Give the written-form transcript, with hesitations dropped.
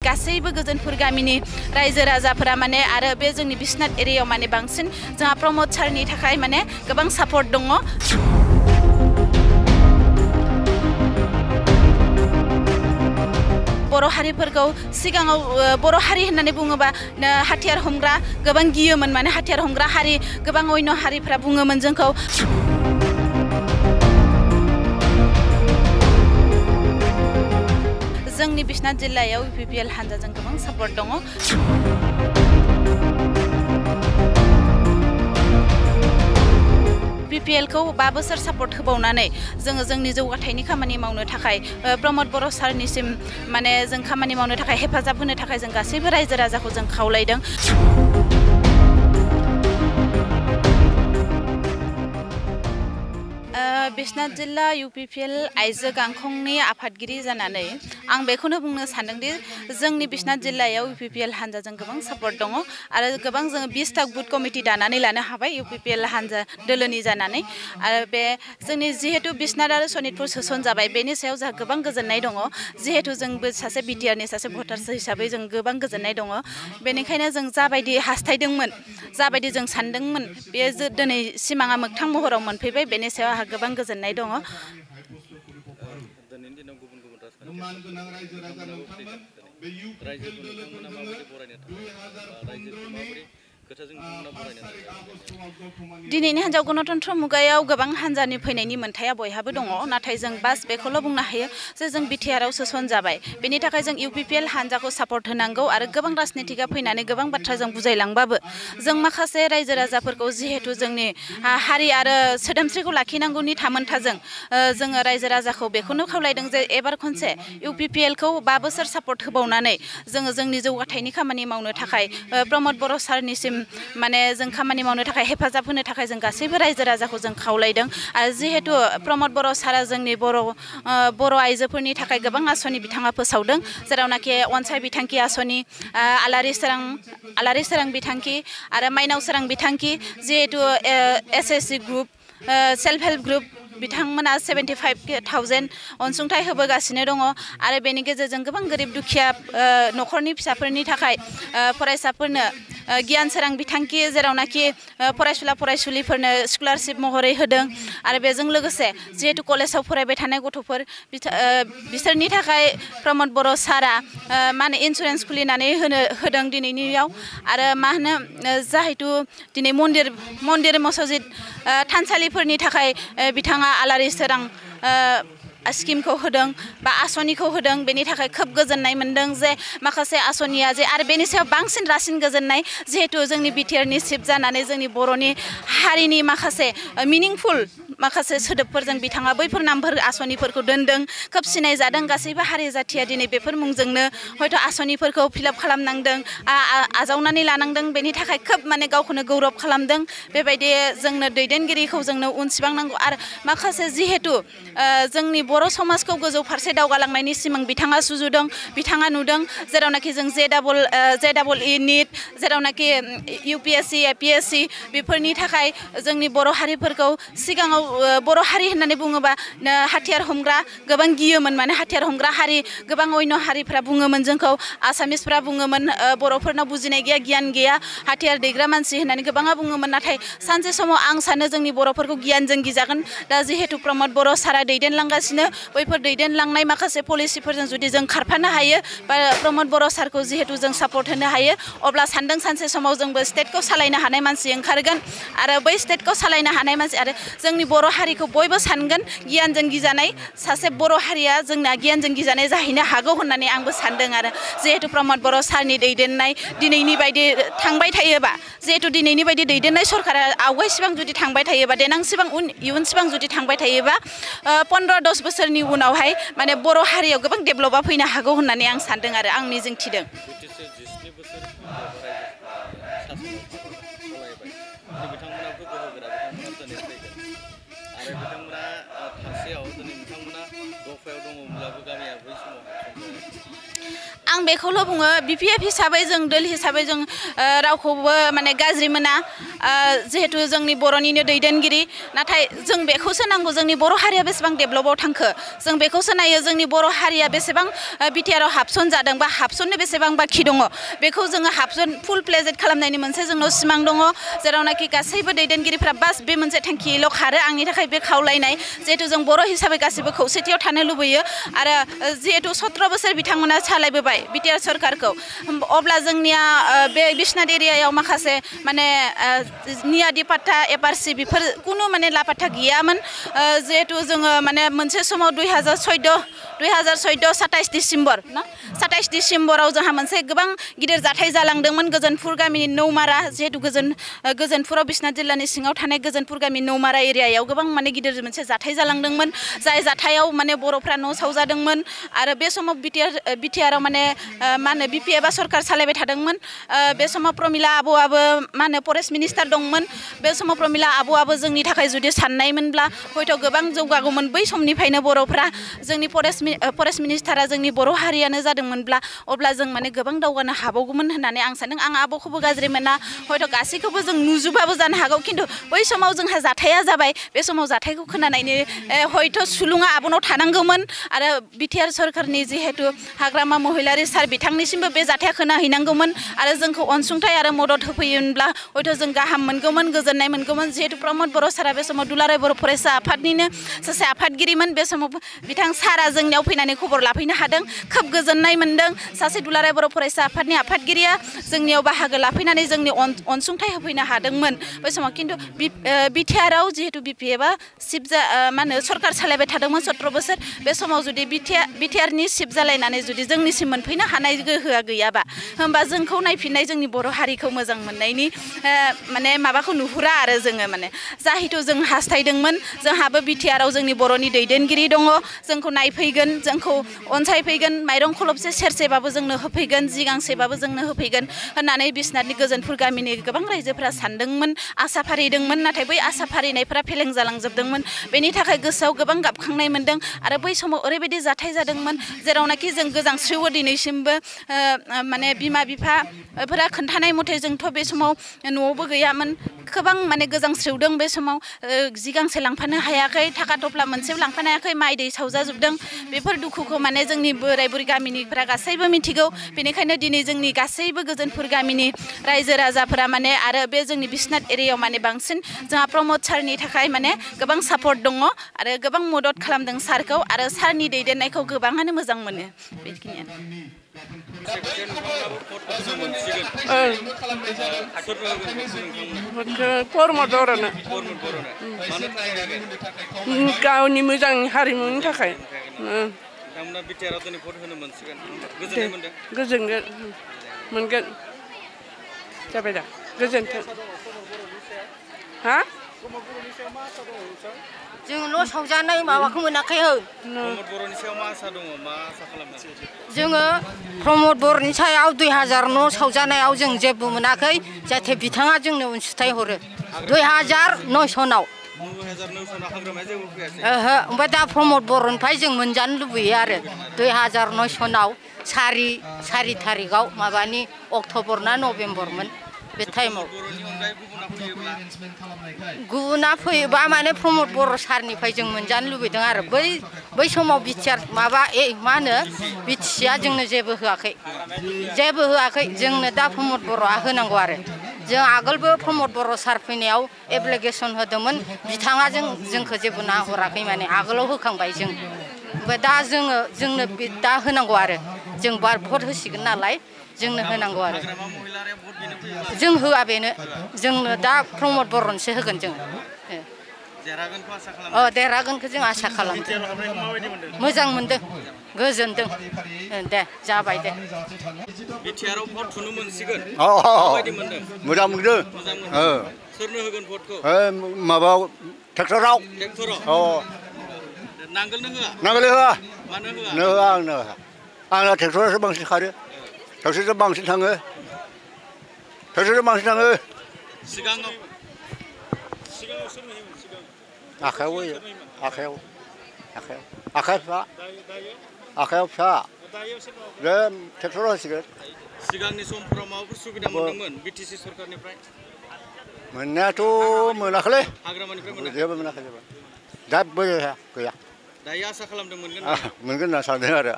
गासैबो गोजोनपुर गामिनि रायजो राजाफोरा माने आरो बे जोंनि बिश्वनाथ एरियायाव माने बांसिन जोंहा प्रमोद सारनि थाखाय माने गोबां सापर्ट दङ। बर' हारिफोरखौ सिगाङाव बर' हारि होननानै बुङोबा हाथियार हमग्रा गोबां गियोमोन माने हाथियार हमग्रा हारि गोबां अन्य हारिफोरा बुङोमोन जोंखौ। जोंनि बिश्वनाथ जिल्लायाव UPPL हान्जाजों गोबां सापर्ट दङ। UPPL खौ 5 बोसोर सापर्ट होबावनानै जोङो जोंनि जौगाथायनि खामानि मावनो थाखाय प्रमोद बर' सारनिसिम माने जों खामानि मावनो थाखाय हेफाजाब होनो थाखाय जों गासैबो रायजो राजाखौ जों खावलायदों। बिश्वनाथ जिल्ला UPPL आइजो गांखंनि आफादगिरि जानानै आं बेखौनो बुंनो सानदोंदि जोंनि बिश्वनाथ जिल्लायाव UPPL हान्जाजों गोबां सापर्ट दङ आरो गोबां जोङो 20टा बुथ कमिटि दानानै लानो हाबाय UPPL हान्जा दोलोनि जानानै आरो बे जोंनि जिहेतु बिश्वनाथ आरो सनितपुर सोसन जाबाय बेनि सायाव जोंहा गोबां गोजोननाय दङ। जिहेतु जोंबो सासे BTR नि सासे भटार्स हिसाबै जों गोबां गोजोननाय दङ। बेनिखायनो जों जाबायदि हास्थायदोंमोन जाबायदि जों सानदोंमोन बे दिनै सिमाङा मोगथां महराव मोनफैबाय बेनि सायाव आंहा गोबां गोजोननाय दङ। दिनैनि हिन्जाव गणतन्त्र मुगायाव गोबां हान्जानि फैनायनि मोन्थाया बयहाबो दङ नाथाय जों बास बेखौल' बुंनो हायो जे जों BTR आव सोसन जाबाय बेनि थाखाय जों UPPL हान्जाखौ सापर्ट होनांगौ आरो गोबां राजनितिगा फैनानै गोबां बाथ्रा जों बुजायलांबाबो जों माखासे रायजो राजाफोरखौ जिहेतु जोंनि हारि आरो सोदोमस्रिखौ लाखिनांगौनि थामोन्थाजों जोङो रायजो राजाखौ बेखौनो खावलायदों जे एबार खनसे UPPL खौ 5 बोसोर सापर्ट होबावनानै जोङो जोंनि जौगाथायनि खामानि मावनो थाखाय प्रमोद बर' सारनिसिम माने जों खामानि मावनो थाखाय हेफाजाब होनो थाखाय जों गासैबो रायजो राजाखौ जों खावलायदों आरो जिहेतु प्रमोद बर' सारा जोंनि बर' आइजोफोरनि थाखाय गोबां आसनि बिथाङा फोसावदों जेरावनाखि अनसाय बिथांखि आसनि आलारि सोरां बिथांखि आरो माइनाव सोरां बिथांखि जिहेतु SSC group self help group बिथांमोना 75,000 अनसुंथाइ होबोगासिनो दङ आरो बेनि गेजेरजों गोबां गोरिब दुखिया न'खरनि फिसाफोरनि थाखाय फरायसाफोरनो गियान सोरां बिथांखि जेरावनाखि फरायसुला फरायसुलिफोरनो स्कलारशिप महरै होदों आरो बेजों लोगोसे जिहेतु कलेजाव फरायबाय थानाय गथ'फोर बिसोरनि थाखाय प्रमोद बर' सारा मा होनो इन्सुरेन्स खुलिनानै होदों दिनैनियाव आरो मा होनो जिहेतु दिनै मन्दिर मसजिद थानसालिफोरनि थाखाय बिथाङा आलारि सोरां स्किमखौ होदों बा आसनिखौ होदों बेनि थाखाय खोब गोजोननाय मोनदों जे माखासे आसनिया जे आरो बेनि सायाव बांसिन रासिन गोजोननाय जिहेतु जोंनि BTR नि चिफ जानानै जोंनि बर'नि हारिनि माखासे मिनिंफुल माखासे सोदोबफोरजों बिथाङा बैफोर नामफोर आसनिफोरखौ दोनदों खोब सिनायजादों गासैबो हारि जाथिया दिनै बेफोर मुंजोंनो हयथ' आसनिफोरखौ फिलाप खालामनांदों आजावनानै लानांदों बेनि थाखाय खोब माने गावखौनो गौरब खालामदों बेबायदि जोंनो दैदेनगिरिखौ जोंनो उनसिबांनांगौ आरो माखासे जिहेतु जोंनि बर' समाजखौ गोजौ फारसे दावगालांनायनि सिमां बिथाङा सुजुदों बिथाङा नुदों जेरावनाखि जों JEE निट जेरावनाखि UPSC APSC बेफोरनि थाखाय जोंनि बर' हारिफोरखौ सिगाङाव बर' हारि होननानै बुङोबा हाथियार हमग्रा गोबां गियोमोन माने हाथियार हमग्रा हारि गोबां अन्य हारिफ्रा बुङोमोन जोंखौ आसामिसफ्रा बुङोमोन बर'फोरनाव बुजिनाय गैया गियान गैया हाथियार दैग्रा मानसि होननानै गोबाङा बुङोमोन नाथाय सानसे समाव आं सानो जोंनि बर'फोरखौ गियानजों गिजागोन दा जिहेतु प्रमोद बर' सारा दैदेनलांगासिनो बैफोर दैदेनलांनाय माखासे पलिसिफोरजों जुदि जों खारफानो हायो बा प्रमोद बर' सारखौ जिहेतु जों सापर्ट होनो हायो अब्ला सानदों सानसे समाव जोंबो स्टेटखौ सालायनो हानाय मानसि ओंखारगोन आरो बै स्टेटखौ सालायनो हानाय मानसि आरो जोंनि बर' हारिखौ बयबो सानगोन गियानजों गिजानाय सासे बर' हारिया जोंना गियानजों गिजानाय जाहैनो हागौ होननानै आंबो सानदों आरो जिहेतु प्रमोद बर' सारनि दैदेननाय दिनैनि बायदि थांबाय थायोबा जिहेतु दिनैनि बायदि दैदेननाय सरकारा आवगायसिबां जुदि थांबाय थायोबा देनांसिबां इयुनसिबां जुदि थांबाय थायोबा 15-10 बोसोरनि उनावहाय माने बर' हारियाव गोबां डेभेलपआ फैनो हागौ होननानै आं सानदों आरो आं मिजिंथिदों। आं बेखौल' बुङो बिपिएफ हिसाबै जों दोल हिसाबै जों रावखौबो माने गाज्रि मोना जिहेतु जोंनि बर'निनो दैदेनगिरि नाथाय जों बेखौसो नांगौ जोंनि बर' हारिया बेसेबां डेभेलपआव थांखो जों बेखौसो नायो जोंनि बर' हारिया बेसेबां बिटिआरआव हाबसन जादों बा हाबसननो बेसेबां बाखि दङ बेखौ जोङो हाबसन फुल प्लेजेड खालामनायनि मोनसे जोंनाव सिमां दङ जेरावनाखि गासैबो दैदेनगिरिफ्रा बास बे मोनसे थांखिल' खारो आंनि थाखाय बे खावलायनाय जिहेतु जों बर' हिसाबै गासिबो खौसेथियाव थानो लुबैयो आरो जिहेतु 17 बोसोर बिथांमोना सालायबोबाय बिटिआर सरकारखौ अब्ला जोंनिया बे बिश्नाथ एरियायाव माखासे माने नियादि पाट्टा एपारसि बेफोर कुनु माने लापाट्टा गैयामोन जिहेतु जोङो माने मोनसे समाव 2014 27 डिसेम्बर ना 27 डिसेम्बराव जोंहा मोनसे गोबां गिदिर जाथाय जालांदोंमोन गोजोनपुर गामिनि नौमारा जिहेतु गोजोनपुराव बिश्नाथ जिल्लानि सिङाव थानाय गोजोनपुर गामि नौमारा एरियायाव गोबां माने गिदिर मोनसे जाथाय जालांदोंमोन जाय जाथायाव माने बर'फ्रा न' सावजादोंमोन आरो बे समाव बिटिआराव माने मा होनो बिपिएफआ सरकार सालायबाय थादोंमोन बे समाव प्रमिला आब'आबो मा होनो फरेस्ट मिनिस्टार दंमोन बे समाव प्रमिला आब'आबो जोंनि थाखाय जुदि साननायमोनब्ला हयथ' गोबां जौगागौमोन बै समनिफ्रायनो बर'फ्रा जोंनि फरेस्ट मिनिस्टारा जोंनि बर' हारियानो जादोंमोनब्ला अब्ला जों माने गोबां दावगानो हाबावगौमन होननानै आं सानदों आं आब'खौबो गाज्रि मोना हयथ' गासैखौबो जों नुजोबाबो जानो हागौ खिन्थु बै समाव जोंहा जाथाया जाबाय बे समाव जाथायखौ खोनानायनि हयथ' सुलुङा आब'नाव थानांगौमोन आरो बिटिआर सरकारनि जिहेतु हाग्रामा महिलारि सार बिथांनिसिमबो बे जाथाया खोनाहैनांगौमोन आरो जोंखौ अनसुंथाइ आरो मदद होफैयोमोनब्ला हयथ' जों गाहाम मोनगौमोन गोजोननाय मोनगौमोन जिहेतु प्रमद बर' सारा बे समाव दुलाराय बर' फरायसा आफादनिनो सासे आफादगिरिमोन बे समाव बिथां सारा जोंनियाव फैनानै खबर लाफैनो हादों खोब गोजोननाय मोनदों सासे दुलाराय बर' फरायसा आफादनि आफादगिरिया जोंनियाव बाहागो लाफैनानै जोंनि अनसुंथाइ होफैनो हादोंमोन बै समाव खिन्थु बिटिआराव जिहेतु बिपिएफआ मा होनो सरकार सालायबाय थादोंमोन 17 बोसोर बे समाव जुदि बिटिआरनि सिफ जालायनानै जुदि जोंनिसिम मोनफैनो हानाय गोहोआ गैयाबा होमबा जोंखौ नायफिननाय जोंनि बर' हारिखौ मोजां मोननायनि माने माबाखौ नुहुरा आरो जोङो माने जाहेथु जों हास्थायदोंमोन जोंहाबो बिटिआराव जोंनि बर'नि दैदेनगिरि दङ जोंखौ नायफैगोन जोंखौ अनसायफैगोन माइरं खलबसे सेरसेबाबो जोंनो होफैगोन जि गांसेबाबो जोंनो होफैगोन होननानै बिश्नाथनि गोजोनपुर गामिनि गोबां रायजोफोरा सानदोंमोन आसा फारिदोंमोन नाथाय बै आसा फारिनायफोरा फेलें जालांजोबदोंमोन बेनि थाखाय गोसोआव गोबां गाबखांनाय मोनदों आरो बै समाव ओरैबायदि जाथाय जादोंमोन जेरावनाखि जों गोजांस्रिवो दिनैसिमबो माने बिमा बिफाफोरा खोन्थानाय मथे जोंथ' बे समाव न'आवबो गैयामोन गोबां माने गोजांस्रिवदों बे समाव जि गांसे लांफानो हायाखै थाखा थफ्ला मोनसेबो लांफानो हायाखै माइ दै सावजाजोबदों बेफोर दुखुखौ माने जोंनि बोराय बुरै गामिनिफ्रा गासैबो मिथिगौ बेनिखायनो दिनै जोंनि गासैबो गोजोनपुर गामिनि रायजो राजाफोरा माने आरो बे जोंनि बिश्नाथ एरियायाव माने बांसिन जोंहा प्रमद सारनि थाखाय माने गोबां सापर्ट दङ आरो गोबां मदद खालामदों सारखौ आरो सारनि दैदेननायखौ गोबाङानो मोजां मोनो बेखिनियानो गावनि मोजां हारिमुनि थाखाय गोजोनगोन मोनगोन जाबाय दा गोजोन्थों हा जों न' सावजानाय माबाखौ मोनाखै हो जोङो प्रमद बर'नि सायाव 2000 न' सावजानायाव जों जेबो मोनाखै जाहाथे बिथाङा जोंनो अनसुंथाइ हरो 2900नाव ओमफ्राय दा प्रमद बर'निफ्राय जों मोनजानो लुबैयो आरो 2900नाव 4 थारिखआव माबानि अक्ट'बर ना नभेम्बरमोन बे टाइमाव गुबुना फैयोबा माने प्रमद बर' सारनिफ्राय जों मोनजानो लुबैदों आरो बै समाव बिटिआर माबा मा होनो बिटिसिआ जोंनो जेबो होआखै जोंनो दा प्रमद बर'आ होनांगौ आरो जों आगोलबो प्रमद बर' सार फैनायाव एप्लिकेसन होदोंमोन बिथाङा जोंखौ जेबो नाहराखै माने आगोलाव होखांबाय जों ओमफ्राय दा जोंनो दा होनांगौ आरो जों भट होसिगोन नालाय जोंनो होनांगौ आरो जों होआ बेनो जोंनो दा प्रमद बर'नोसो होगोन जों देरहागोनखौ जों आसा खालामदों मोजां मोनदों गोजोनदों दे जाबाय दे बिटिआराव भट थुनो मोनसिगोन मोजां मोनदों सोरनो होगोन भटखौ माबा ट्रेक्टराव नांगोलनो होआ मानो होआ आंना ट्रेक्टरासो बांसिन खारो ट्रेक्टरजों बांसिन थाङो सिगाङाव आखायाव होयो आखायाव फिसा दा ट्रेक्टर होसिगोन सिगांनि समफोराव माबाफोर सुबिदा मोनदोंमोन बिटिसि सरकारनिफ्राय मोननायाथ' मोनाखैलै हाग्रामानिफ्राय मोनाखै जेबो मोनाखै जेबो दा गैया दायो आसा खालामदों मोनगोन मोनगोन होनना सानदों आरो